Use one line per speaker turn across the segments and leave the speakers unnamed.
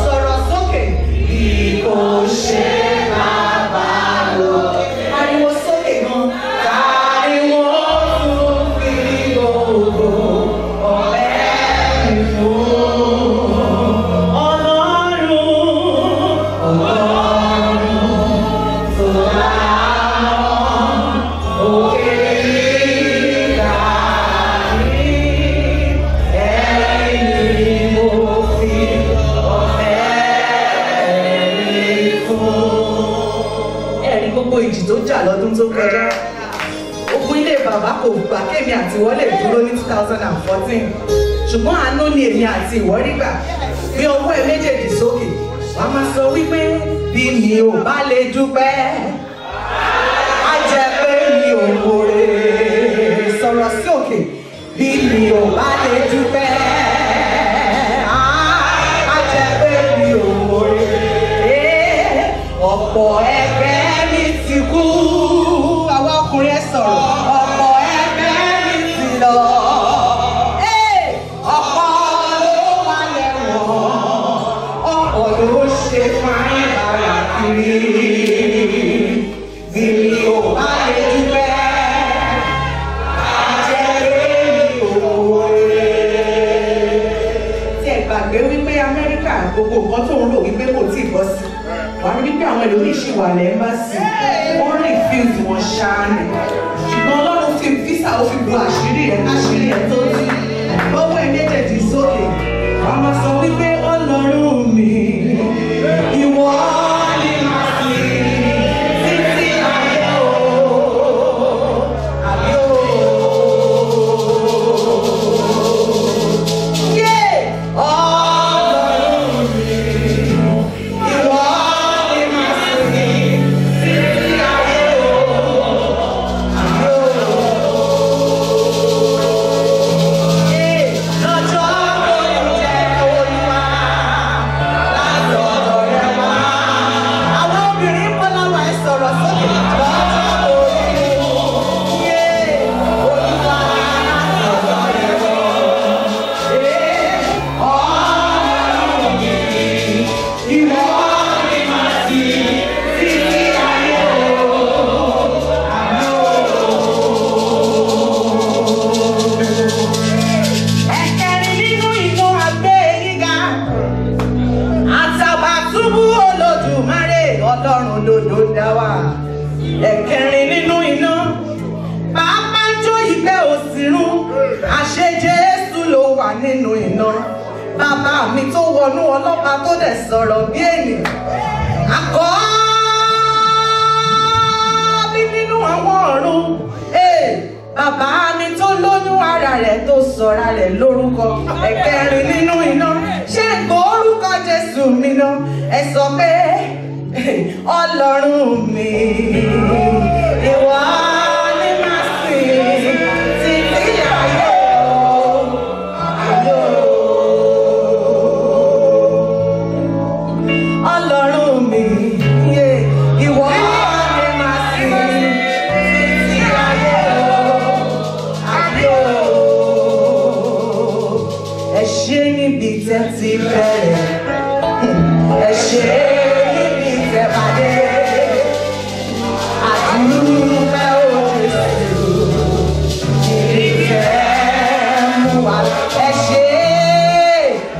Sọ̀rọ̀ sókè. Bí kò ṣe bàbá lókè. Ariwo sókè gan. Ta ni wọ́n tún fi gbogbo ọpẹ́ mi fún? Ọlọ́run, Ọlọ́run tó dá òkè gíga ní ẹ̀yìn ni mo fi ọpẹ́ mi fún. Ẹ̀rí gbogbo ìjì tó jà lọ́dún tó kọjá. Ogun ilé bàbá kò gbà kémi àti ìwọ lè dúró ní 2014. Ṣùgbọ́n àánú ni èmi àti ìwọ rí gbà. Gbé ọwọ́ ẹ méjèèjì sókè. Wàá máa sọ wípé bí mi ò bá lè dúpẹ́, á jẹ́ pé mi ò mọ̀re. Sọ̀rọ̀ sí òkè. Bí mi ò bá lè dúpẹ́, á jẹ́ pé mi ò mọ̀re. Ọ̀pọ̀ ẹgbẹ́ mi ti kú. Àwa ọkùnrin ẹ sọ̀rọ̀. Ọ̀pọ̀ ẹgbẹ́ mi ti lọ. Ọ̀pọ̀ ló wà lẹ́wọ̀n. Ọ̀pọ̀ ló ṣe fáyín bàrà kiri. Bí mi ò bá lè dúpẹ́, á jẹ́ pé mi ò mọ̀re. Tí ẹ gbàgbé wípé Amẹ́ríkà gbogbo nǹkan tó ń rò wípé kò tíì bọ́ sí. Wàá rí wípé àwọn ẹlòmíì ṣì wà lẹ́mbàsì. Wọ́n refuse wọn ṣáá ni. Ṣùgbọ́n Ọlọ́run fi físà ó fi bo àṣírí ẹ̀ káṣírí ẹ̀ tó tú. Lọ́wọ́ ẹ méjèèjì sókè. Wàá máa sọ wípé Ọlọ́run mi, ìwọ ni màá sìn títí ayé o, àbí o. Yé! Ọlọ́run mi, ìwọ ni màá sìn títí ayé o, àbí o. Lọ́jọ́ tó ń jẹ́ Olúwa, látọ̀dọ̀ rẹ̀ wá. Àwọn obìnrin ń bọ́láwà ẹ sọ̀rọ̀ sókè. Lọ́jọ́ tó ń jẹ́ Olúwa, látọ̀dọ̀ rẹ̀ wá. Ọlọ́run mi, ìwọ ni màá sìn títí ayé o, àmín o. Ẹ̀kẹrin nínú iná agbé gíga. Àtàbàtúbú Olódùmarè Ọlọ́run lòdò dá wa. Ẹ̀kẹrin nínú iná. Pàápàá jó ìgbẹ́ òsìrún. Àṣé Jésù ló wà nínú iná. Bàbá mi tó wọnú ọlọ́pàá tó dẹ̀ sọ̀rọ̀ bí ènìyàn. Àkọ́bí nínú àwọn ọ̀run. Bàbá mi tó lóyún ara rẹ̀ tó sọra rẹ̀ lórúkọ. Ẹ̀kẹrin nínú iná. Ṣé ń gbọ́ orúkọ Jésù mi náà? Ẹ sọ pé Ọlọ́run mi, ìwọ ni màá sìn títí ayé o, ayé o. Ọlọ́run mi, yé, ìwọ ni màá sìn títí ayé o, ayé o. Ẹ ṣé níbi tẹ́ ti bẹ̀rẹ̀, ẹ ṣé níbi tẹ́ bá dé. Àdúpẹ́ o Jésù, níbi tẹ́ mú wa. Ẹ ṣé,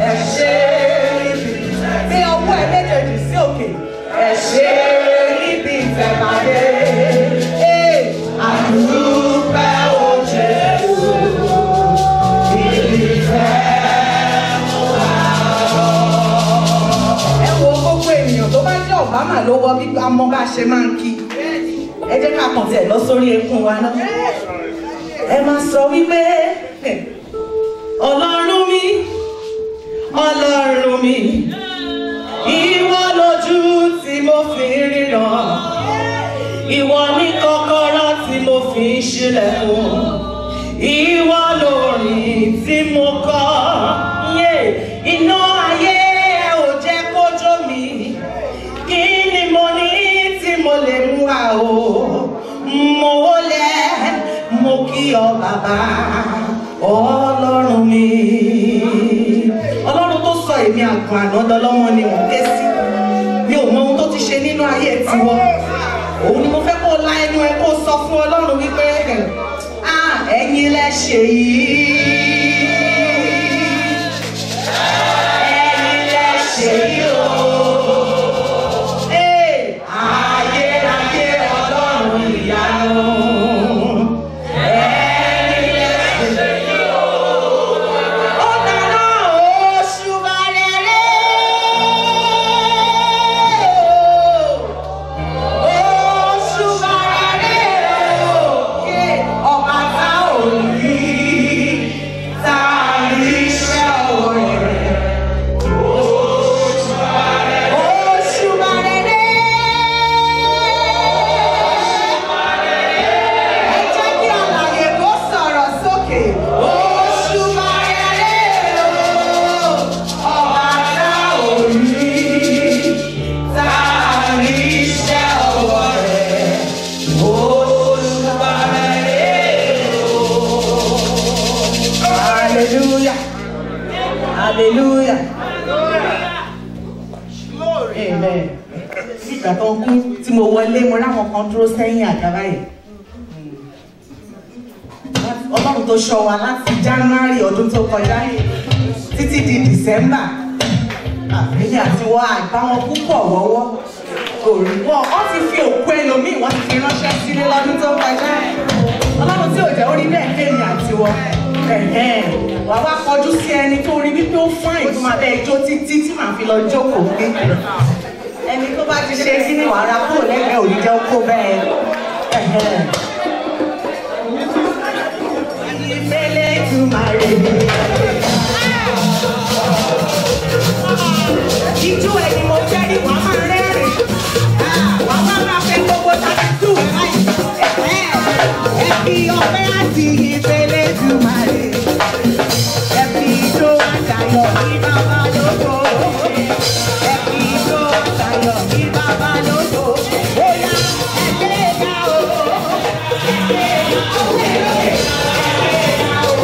ẹ ṣé níbi bí ọwọ́ ẹ méjèèjì sí òkè. Ẹ ṣé níbi tẹ́ bá dé. Àdúpẹ́ o Jésù, níbi tẹ́ mú wa lọ. Ẹ wo gbogbo ènìyàn tó bá jẹ́ Obama ló wọ bí a mọ bá ṣe máa ń kí. Ẹ jẹ́ ká kàn tiẹ̀ lọ sórí eékún wa náà. Ẹ máa sọ wípé Ọlọ́run mi, Ọlọ́run mi, ìwọ lójú tí mo fi ń ríran, ìwọ ní kọ́kọ́rọ́ tí mo fi ń ṣílẹ̀kùn, ìwọ lórin tí mo kọ. Yé, iná ayé ẹ ò jẹ́ kó jó mi, kí ni mo ní tí mo lè mú wa o? Mo wólẹ̀, mo kí ọ bàbá. àgùn ànádọ́lọ́mọ ni mò ń ké sí. Mi ò mọ ohun tó ti ṣe nínú ayé tiwọn. Òun ni mo fẹ́ kó la ẹnu ẹ kó sọ fún Ọlọ́run wípé ẹ̀yin lẹ ṣe yìí. Ẹ̀yin lẹ ṣe yìí o. Ayérayé Ọlọ́run ìyanu. Ẹ̀yin lẹ ṣe yìí o. Ó dáná òṣùbà rere o. Òṣùbà rere o. Ọba tá ò rí, tá a rí iṣẹ́ ọwọ́ rẹ̀. Òṣùbà rere. Ẹ jẹ́ kí alààyè kó sọ̀rọ̀ sókè. Òṣùbà rere o. Ọba tá ò rí, tá a rí iṣẹ́ ọwọ́ rẹ̀. Òṣùbà rere o. Hallelujah. Hallelujah. Amen. Nígbà tó ń kú tí mo wọlé, mo ráwọn kan dúró sẹ́yìn àga báyìí. Ọlọ́run tó ṣọ́ wa láti January ọdún tó kọjá títí di December. Èmi àti wọ́n àgbá wọn púpọ̀ wọ́wọ́. Kò rí wọn, wọ́n ti fi òkú ẹlòmíì, wọ́n ti fi ránṣẹ́ sílé lọ́dún tó kọjá. Ọlọ́run tí ò jẹ́ ó rí bẹ́ẹ̀ kéèmì àti wọ́n. Wà wá kọjú sí ẹni tó rí wípé ó fáìn tó máa bẹ́ẹ̀ jó títí tí màá fi lọ jókòó gbé. Ẹni tó bá ti ṣe kí ni wàá ra kúrò lẹ́gbẹ̀ẹ́ òní jẹ́ kó bẹ́ẹ̀. Ìfẹ́lẹ́ Èdùmàrè. Ijó ẹni mo fẹ́ rí wàá máa rẹ́rìn. Wàá máa máa fẹ́ gbogbo tàbí tù ẹ̀. Ẹ fi ọpẹ́ àti ìfẹ́lẹ́ Èdùmàrè. Ẹ fi ijó àtayọ̀ ní bàbá lógo. Ẹ fi ijó àtayọ̀ ní bàbá lógo. Ó yá ẹ gbé ga o. Ẹ gbé ga o. Ẹ gbé ga o.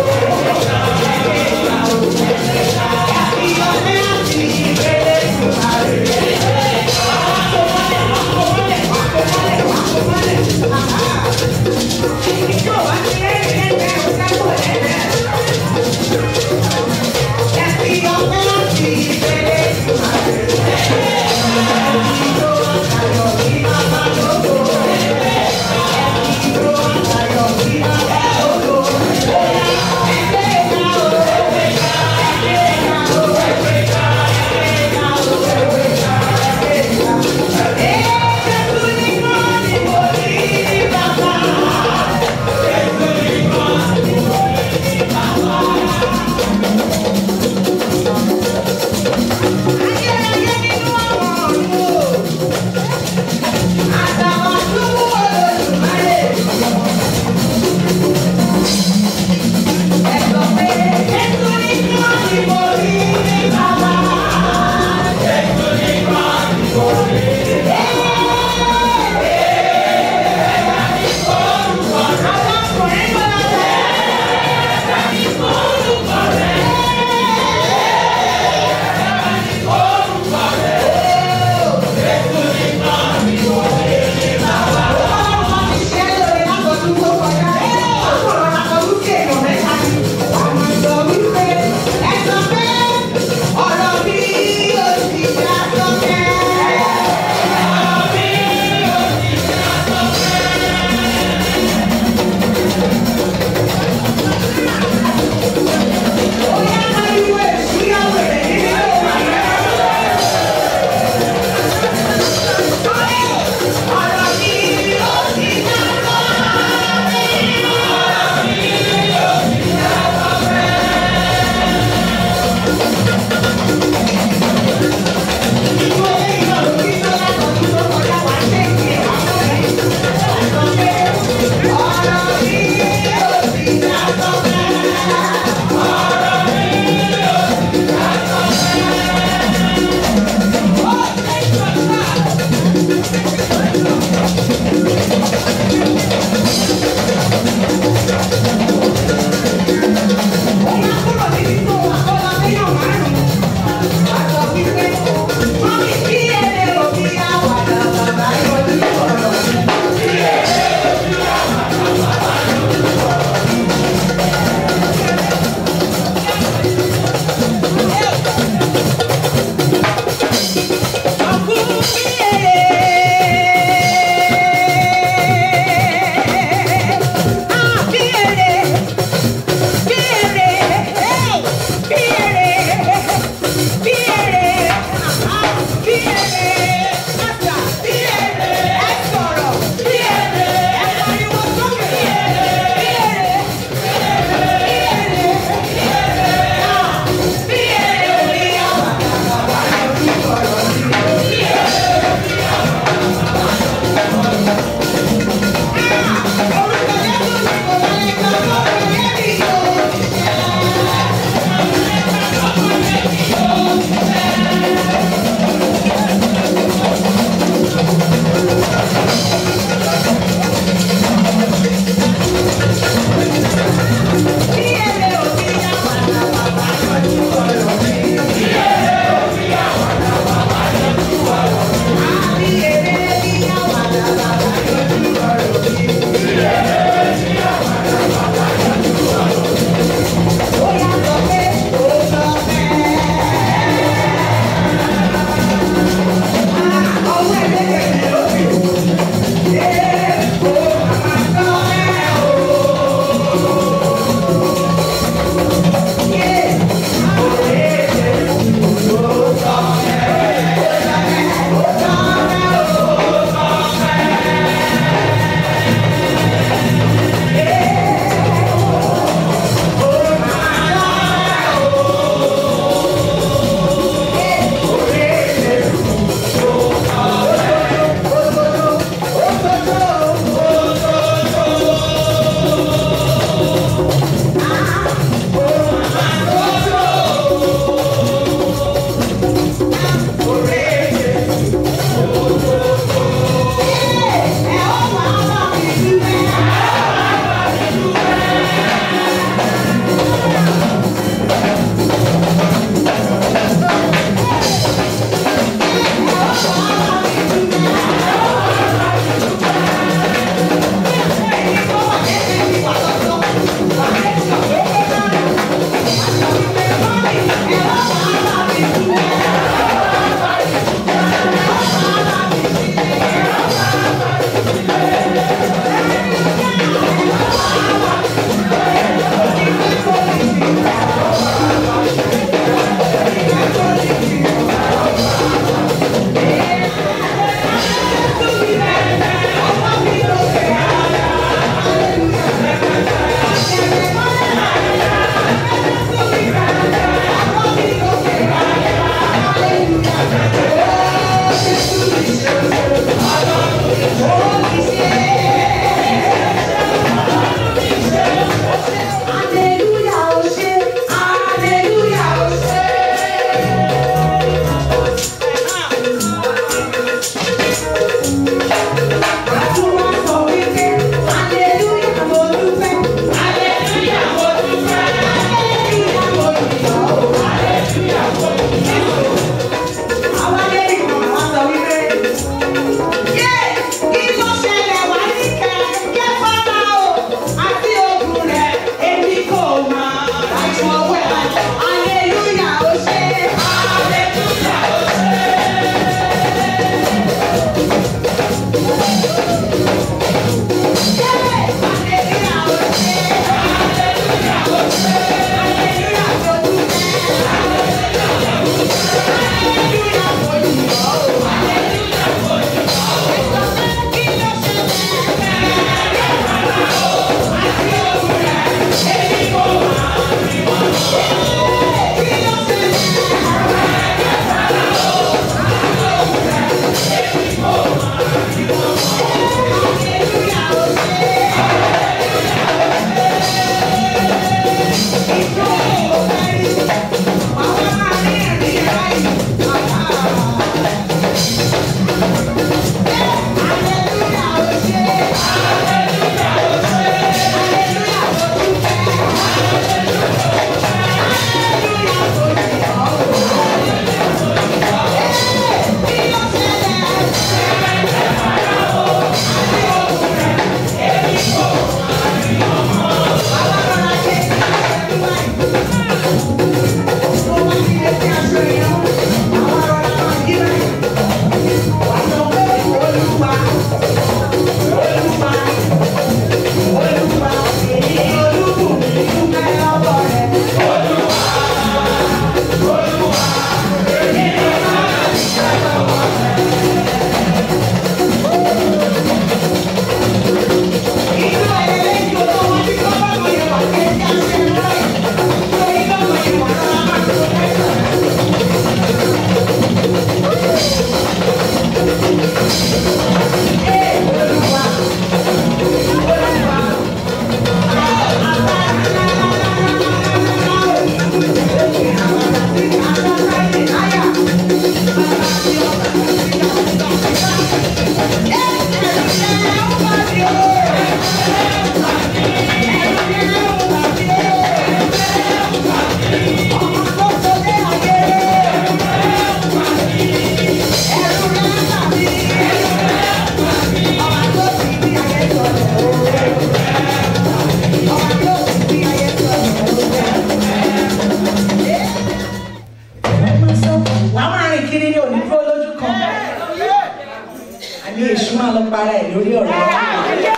para ẹ̀ lórí ọ̀rọ̀ rẹ̀.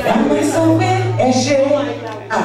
Bàbá sọ pé ẹ ṣe à